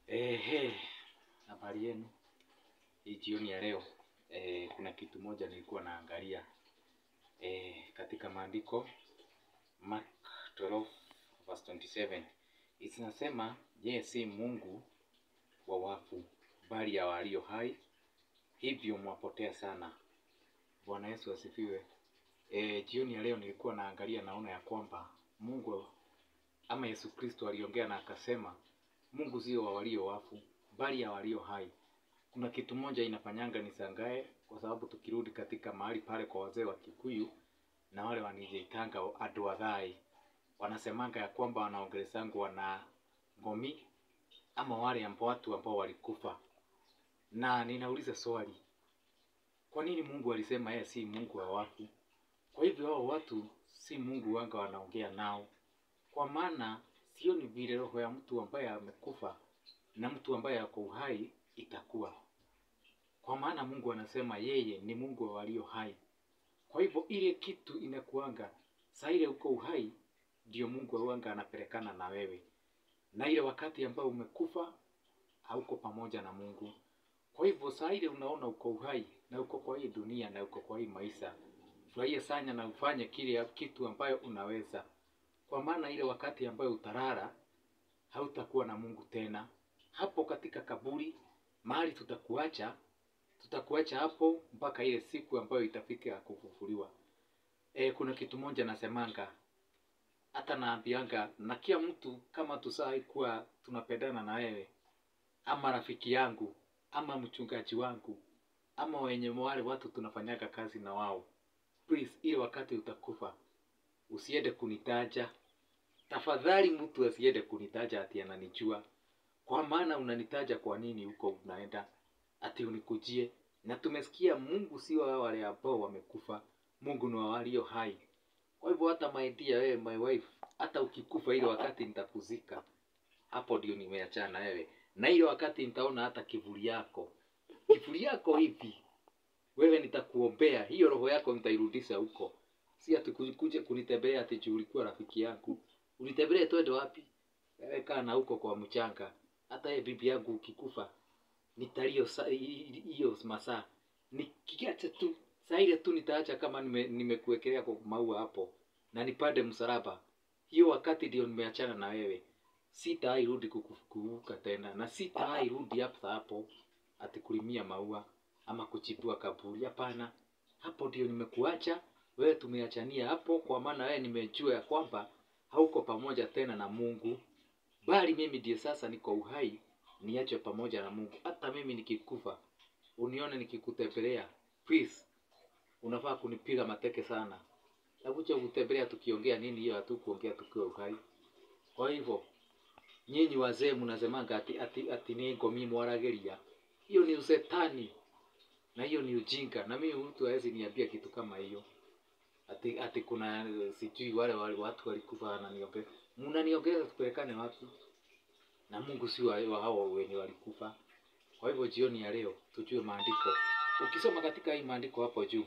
Ehe, habari yenu. Hii jioni ya leo kuna kitu moja nilikuwa naangalia katika maandiko Mark 12 verse 27. Inasema yeye si Mungu wa wafu bali ya walio hai, hivyo mwapotea sana. Bwana Yesu asifiwe. Jioni ya leo nilikuwa naangalia, naona ya kwamba Mungu ama Yesu Kristo aliongea na akasema Mungu sio wa walio wafu bali ya walio hai. Kuna kitu moja inafanyanga nisangae, kwa sababu tukirudi katika mahali pale kwa wazee wa Kikuyu na wale wanijiitanga andu athai, wanasemanga ya kwamba wanaongelezangu wana ngomi ama wale ambao watu ambao walikufa. Na ninauliza swali, kwa nini Mungu alisema yeye si Mungu wa wafu? Kwa hivyo hao watu si Mungu wanga wanaongea nao, kwa maana sioni vile roho ya mtu ambaye amekufa na mtu ambaye ako uhai itakuwa. Kwa maana Mungu anasema yeye ni Mungu wa walio hai. Kwa hivyo ile kitu inakuanga saa ile uko uhai, ndio Mungu wanga anapelekana na wewe, na ile wakati ambao umekufa hauko pamoja na Mungu. Kwa hivyo saa ile unaona uko uhai na uko kwa hii dunia na uko kwa hii maisha, furahia sana na ufanye kile kitu ambayo unaweza, kwa maana ile wakati ambayo utalala hautakuwa na Mungu tena. Hapo katika kaburi mahali tutakuacha, tutakuacha hapo mpaka ile siku ambayo itafika ya kufufuliwa. Kuna kitu moja nasemanga, hata naambianga na kila mtu, kama tusai kuwa tunapendana na wewe ama rafiki yangu ama mchungaji wangu ama wenye wale watu tunafanyaga kazi na wao, please, ile wakati utakufa usiende kunitaja tafadhali. Mtu asiende kunitaja ati ananijua, kwa maana unanitaja kwa nini huko unaenda ati unikujie? Na tumesikia Mungu si wa wale ambao wamekufa, Mungu ni wa walio hai. Kwa hivyo hata my dear, wewe my wife, hata ukikufa ile wakati nitakuzika, hapo ndio nimeachana na wewe, na ile wakati nitaona hata kivuli yako, kivuli yako hivi, wewe nitakuombea, hiyo roho yako nitairudisha huko, si ati kuja kunitembelea ati juu ulikuwa rafiki yangu. Unitembelee twende wapi? Wewe kaa na huko kwa mchanga. Hata yeye bibi yangu ukikufa nitalio hiyo masaa nikiacha tu saa ile tu nitaacha kama nimekuwekelea kwa maua hapo na nipande msalaba. Hiyo wakati ndio nimeachana na wewe, sitawahi rudi kukuvuka tena, na sitawahi rudi hapa hapo ati kulimia maua ama kuchipua kaburi. Hapana, hapo ndio nimekuacha wewe, tumeachania hapo, kwa maana wewe nimejua ya kwamba hauko pamoja tena na Mungu, bali mimi ndiye sasa niko uhai, niachwe pamoja na Mungu. Hata mimi nikikufa, unione nikikutembelea, please, unafaa kunipiga mateke sana. Nakuja kutembelea tukiongea nini hiyo, hatukuongea tukiwa uhai. Kwa hivyo nyinyi wazee mnasemanga ati ati ati ni ngomi mwarageria, hiyo ni usetani na hiyo ni ujinga, na mimi mtu hawezi niambia kitu kama hiyo ati ati kuna sijui wale wale watu walikufa wananiongea, mnaniongeza tupelekane wapi? Na Mungu si wa hao wenye walikufa. Kwa hivyo jioni ya leo tujue maandiko. Ukisoma katika hii maandiko hapo juu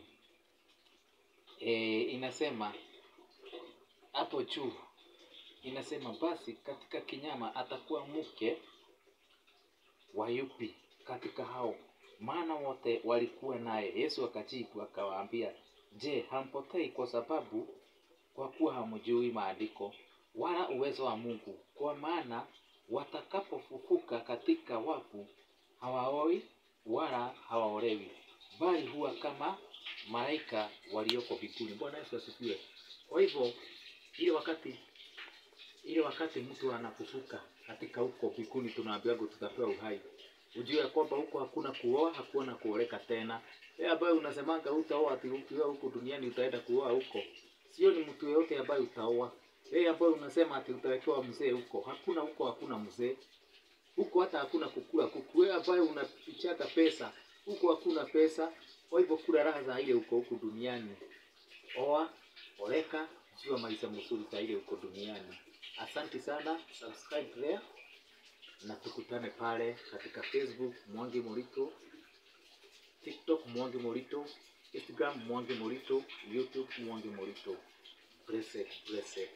inasema hapo juu inasema, basi katika kinyama atakuwa mke wa yupi katika hao? Maana wote walikuwa naye. Yesu akajibu akawaambia, je, hampotei kwa sababu kwa kuwa hamjui maandiko wala uwezo wa Mungu? Kwa maana watakapofufuka katika wafu hawaoi wala hawaolewi, bali huwa kama malaika walioko mbinguni. Bwana Yesu asifiwe. Kwa hivyo ile wakati mtu anafufuka katika huko mbinguni, tunaambiwa tutapewa uhai. Ujue kwamba huko hakuna kuoa, hakuna kuoleka tena. Wewe ambaye unasemanga utaoa ati ukiwa huko duniani utaenda kuoa huko, sio ni mtu yeyote ambaye utaoa. Wewe ambaye unasema ati utawekewa mzee huko, hakuna huko, hakuna mzee huko, hata hakuna kukula kuku. Wewe ambaye unafichaka pesa huko, hakuna pesa. Kwa hivyo kula raha za ile huko huko duniani, oa, oleka, jua maisha mzuri za ile huko duniani. Asante sana, subscribe there na tukutane pale katika Facebook Mwangi Murito, TikTok Mwangi Murito, Instagram Mwangi Murito, YouTube Mwangi Murito. Blessed, blessed.